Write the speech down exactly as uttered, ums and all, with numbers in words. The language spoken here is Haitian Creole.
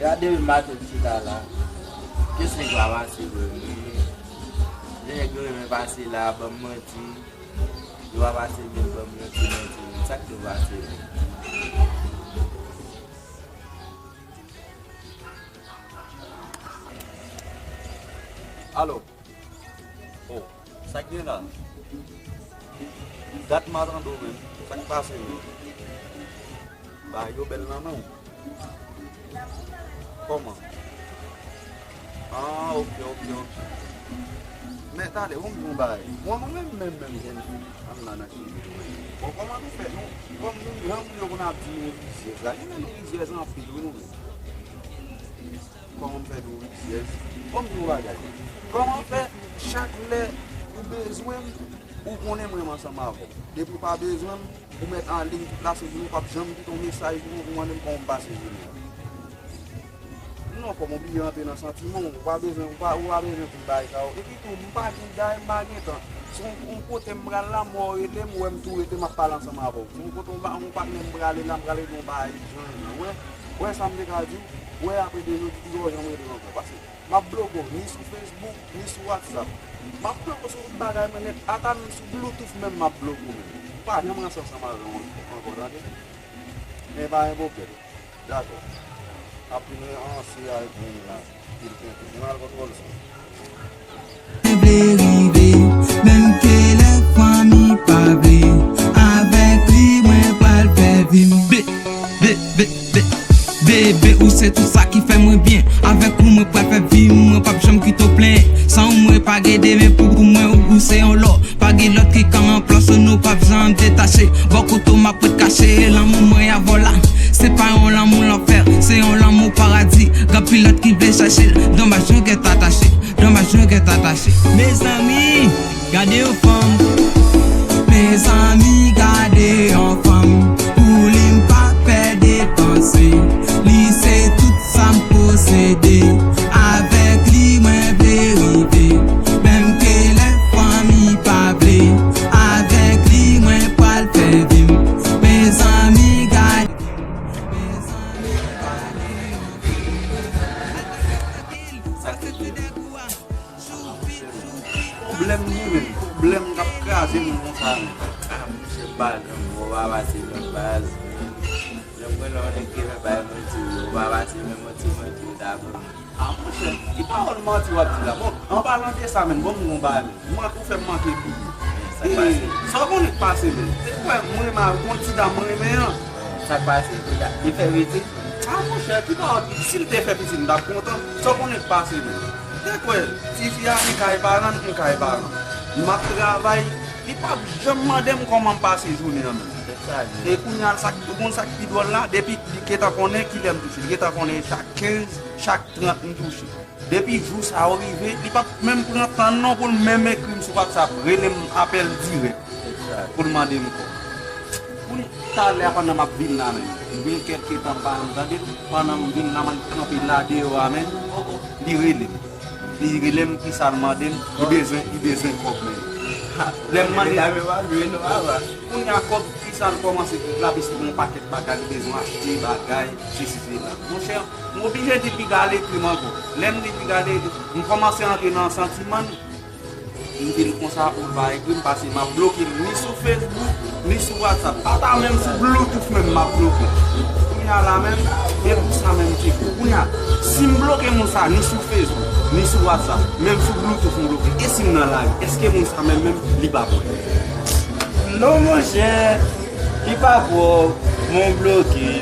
Gade wi, maten m chita la. Kiyès nèg la pase vre menm? Lè nèg yo renmen pase la, ban m manti. Yo pa pase menm, ban m yon ti manti menm. Sa k te pase menm? Alo. Oh, sa k gen la? Dat m pa tande w menm. Sa k pase menm? Bagay yo bèl nan men w. Kòman? Ah, ok, ok, ok. Men talè, ou m di yon bagay. Bon, nou menm, menm, menm, jèn fi, ann la nan cheve nou menm. Bon, kòman nou fè? Nou, kòm nou, jan moun yo konn ap di nou rizyèz la, nou menm nou rizyèz anpil, wi, nou menm. Kòman m fè di w rizyèz? Bon, m di w yon bagay. Kòman fè chak lè ou bezwen m, ou konnen m renmen ansanm avè w? Depi w pa bezwen m, ou mèt an liy tout lasemèn, ou p ap janm kite yon mesaj pou mwen, pou mande m kòman m pase jounen an. Non, kòm ou bliye rantre nan santiman w, ou pa bezwen, ou pa, ou pa bezwen tout bagay sa yo. Epi tou, m pa gen, dayè m pa gen tan. Se yon, yon kote m pral la, m wè w rele m, ou wè m tou rete, m ap pale ansanm avè w. Se yon kote yon pa, yon patnè m prale la, m prale di yon bagay jan jan. Ou wè, ou wè sa m te ka di w, ou wè apre de jodi, ou wè jan m rele w ankò. Paske m ap bloke w, ni sou Facebook, ni sou WhatsApp. M ap bloke w sou tout bagay mwen nèt, ata menm sou Bluetooth menm m ap bloke w menm. Ou pa janm ranse ansanm avè m ankò, tande? Men pa gen pwoblèm. Dakò. Ap vin ranse avèk moun la. Pil tenten. Mwen al kontwòl sa. Mwen vle rive, menm ke lè fanmi pa vle. Avèk li, mwen pral fè vi m. Be, be, be, be. Bebe, ou se tout sa ki fè mwen byen. Avèk ou, mwen pral fè vi m. Mwen p ap janm kite w plenyen. San ou, mwen pa gen demen pou, pou mwen, ou, ou se yon lò. Pa gen lòt ki ka ranplase w, nou p ap janm detache. Bò kote w m ap ret kache, lanmou mwen avè w la. Se pa yon lanmou lanfè, se yon lanmou paradi. Gen anpil lòt ki vle chache l, donmaj nou gentan atache, donmaj nou gentan atache. Mezanmi, gade yon fanm. Mezanmi, gade yon fanm. Pou li m pa pè depanse. Li se tout sa m posede. Avèk li mwen vle rive. Menm ke lè fanmi pa vle. Avèk li mwen pral fè vi m. Mezanmi gade. Sa se de gou a. Pwoblèm li menm, pwoblèm k ap kraze moun konsa menm. Ah, monchè, baz, ou pa pase menm baz. Lè m wè lè yon nèg ki fè bay manti, ou pa pase menm manti, manti, ou ta konn. Ah, monchè, ki pawòl manti w ap di la? Bon, an palan de sa menm, bon, m gon bagay menm. Manti ou fè m manke bliye. Sa k pase? Sa w konnen k pase menm? Te kwè mwen renmen yon ti dam mwen renmen an. Sa k pase? Li fè rete. Ah, monchè, ki pawòl? Si l te fè pitit, m t ap kontan. Sa w konnen k pase menm? Te kwè, tifi a, li kay paran l, m kay paran m. M ap travay, li p ap janm mande m kòman m pase jounen an menm. E kounye a, sa k, ou konn sa k pi dwòl la? Depi li gentan konnen kilè m touche. Li gentan konnen chak kenz, chak trant m touche. Depi jou sa yo rive, li p ap menm pran tan non pou l menm ekri m sou WhatsApp, rele m apèl dirèk pou l mande m kòb. Pou l talè a pandan m ap vin la menm. M gen kèlke tan m pa janm tande l, pandan m vin la m al kanpe la deyò a menm, li rele m. Li rele m, kisa l mande m, li bezwen, li bezwen kòb menm. Lè m mande, kounye a kòb, kisa l kòmanse, l ap esplike yon pakèt bagay, li bezwen achte bagay, sesi sela. Monchè, m oblije di piga al ekri m ankò. Lè m di piga al ekri, m kòmanse antre nan santiman, m di l konsa pou l pa ekri m, paske m ap bloke l ni sou Facebook, ni sou WhatsApp. Ata menm sou Bluetooth menm m ap bloke l. Kounye a la menm, e pou sa menm ki fou. Kounye a, si m bloke moun sa ni sou Facebook, ni sou WhatsApp, menm sou Bluetooth m bloke, e si m nan lari, èske moun sa menm, menm, li p ap wè? Non, monchè, li p ap wè w, mwen bloke l.